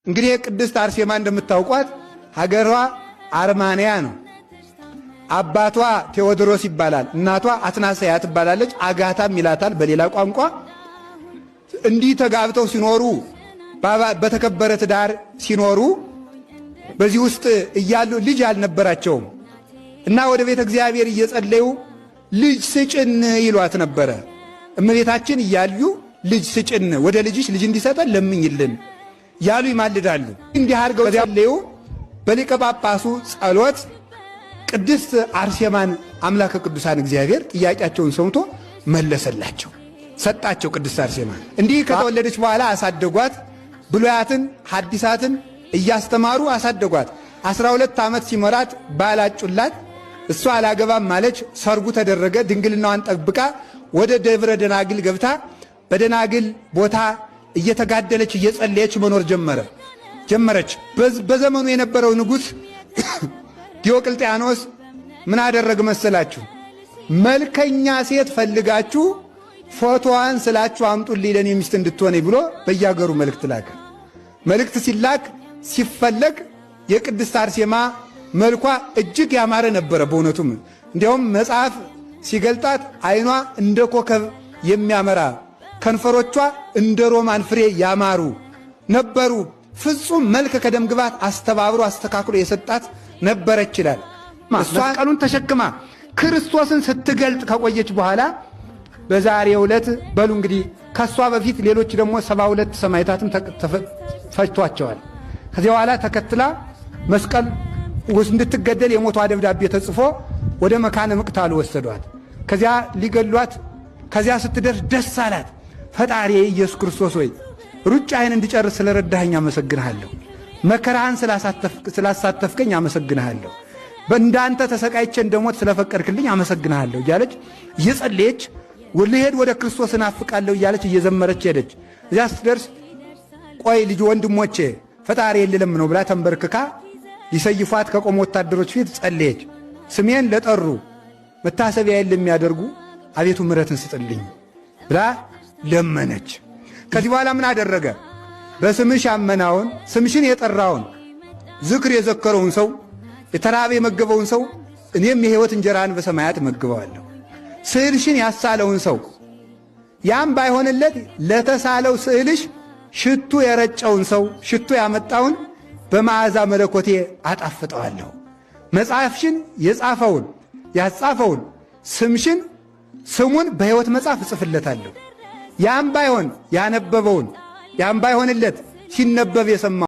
እንግዲህ ቅድስት አርሴማ እንደምታውቋት ሀገሯ አርማንያ ነው። አባቷ ቴዎድሮስ ይባላል። እናቷ አትናሰያ ትባላለች። አጋታም ይላታል በሌላ ቋንቋ። እንዲህ ተጋብተው ሲኖሩ፣ በተከበረ ትዳር ሲኖሩ፣ በዚህ ውስጥ እያሉ ልጅ አልነበራቸውም እና ወደ ቤተ እግዚአብሔር እየጸለዩ ልጅ ስጭን ይሏት ነበረ። እመቤታችን እያሉ ልጅ ስጭን፣ ወደ ልጅሽ ልጅ እንዲሰጠን ለምኝልን ያሉ ይማልዳሉ። እንዲህ አድርገው ጸለዩ። በሊቀ ጳጳሱ ጸሎት ቅድስት አርሴማን አምላከ ቅዱሳን እግዚአብሔር ጥያቄያቸውን ሰምቶ መለሰላቸው፣ ሰጣቸው። ቅድስት አርሴማን እንዲህ ከተወለደች በኋላ አሳደጓት። ብሉያትን ሐዲሳትን እያስተማሩ አሳደጓት። 12 ዓመት ሲሞራት ባላጩላት። እሷ አላገባም ማለች። ሰርጉ ተደረገ። ድንግልናዋን ጠብቃ ወደ ደብረ ደናግል ገብታ በደናግል ቦታ እየተጋደለች እየጸለየች መኖር ጀመረች። በዘመኑ የነበረው ንጉሥ ዲዮቅልጥያኖስ ምን አደረገ መሰላችሁ? መልከኛ ሴት ፈልጋችሁ ፎቶዋን ስላችሁ አምጡልኝ ለኔ ሚስት እንድትሆነኝ ብሎ በያገሩ መልእክት ላከ። መልእክት ሲላክ ሲፈለግ የቅድስት አርሴማ መልኳ እጅግ ያማረ ነበረ። በእውነቱም እንዲያውም መጽሐፍ ሲገልጣት ዓይኗ እንደ ኮከብ የሚያመራ፣ ከንፈሮቿ እንደ ሮማን ፍሬ ያማሩ ነበሩ። ፍጹም መልክ ከደም ግባት አስተባብሮ አስተካክሎ የሰጣት ነበረች ይላል። መስቀሉን ተሸክማ ክርስቶስን ስትገልጥ ከቆየች በኋላ በዛሬው ዕለት በሉ እንግዲህ ከእሷ በፊት ሌሎች ደግሞ 72 ሰማዕታትም ፈጅቷቸዋል። ከዚያ በኋላ ተከትላ መስቀል እንድትገደል የሞቷ ደብዳቤ ተጽፎ ወደ መካነ ምቅታሉ ወሰዷት። ከዚያ ሊገሏት ከዚያ ስትደርስ ደስ አላት። ፈጣሪ ኢየሱስ ክርስቶስ ሆይ፣ ሩጫዬን እንድጨርስ ስለረዳኸኝ አመሰግንሃለሁ። መከራህን ስላሳተፍከኝ አመሰግንሃለሁ። በእንዳንተ ተሰቃይቼ እንደሞት ስለፈቀድክልኝ አመሰግንሃለሁ እያለች እየጸለየች፣ ልሄድ ወደ ክርስቶስ እናፍቃለሁ እያለች እየዘመረች ሄደች። እዚያ ስትደርስ ቆይ ልጅ ወንድሞቼ ፈጣሪ ልለምነው ብላ ተንበርክካ ሊሰይፏት ከቆሙ ወታደሮች ፊት ጸለየች። ስሜን ለጠሩ፣ መታሰቢያዬን ለሚያደርጉ አቤቱ ምሕረትን ስጥልኝ ብላ ለመነች። ከዚህ በኋላ ምን አደረገ? በስምሽ ያመናውን፣ ስምሽን የጠራውን፣ ዝክር የዘከረውን ሰው፣ የተራበ የመገበውን ሰው እኔም የሕይወት እንጀራን በሰማያት እመግበዋለሁ። ስዕልሽን ያሳለውን ሰው፣ ያም ባይሆንለት ለተሳለው ስዕልሽ ሽቱ የረጨውን ሰው፣ ሽቱ ያመጣውን በመዓዛ መለኮቴ አጣፍጠዋለሁ። መጽሐፍሽን የጻፈውን ያጻፈውን ስምሽን ስሙን በሕይወት መጽሐፍ እጽፍለታለሁ። ያም ባይሆን ያነበበውን፣ ያም ባይሆንለት ሲነበብ የሰማውን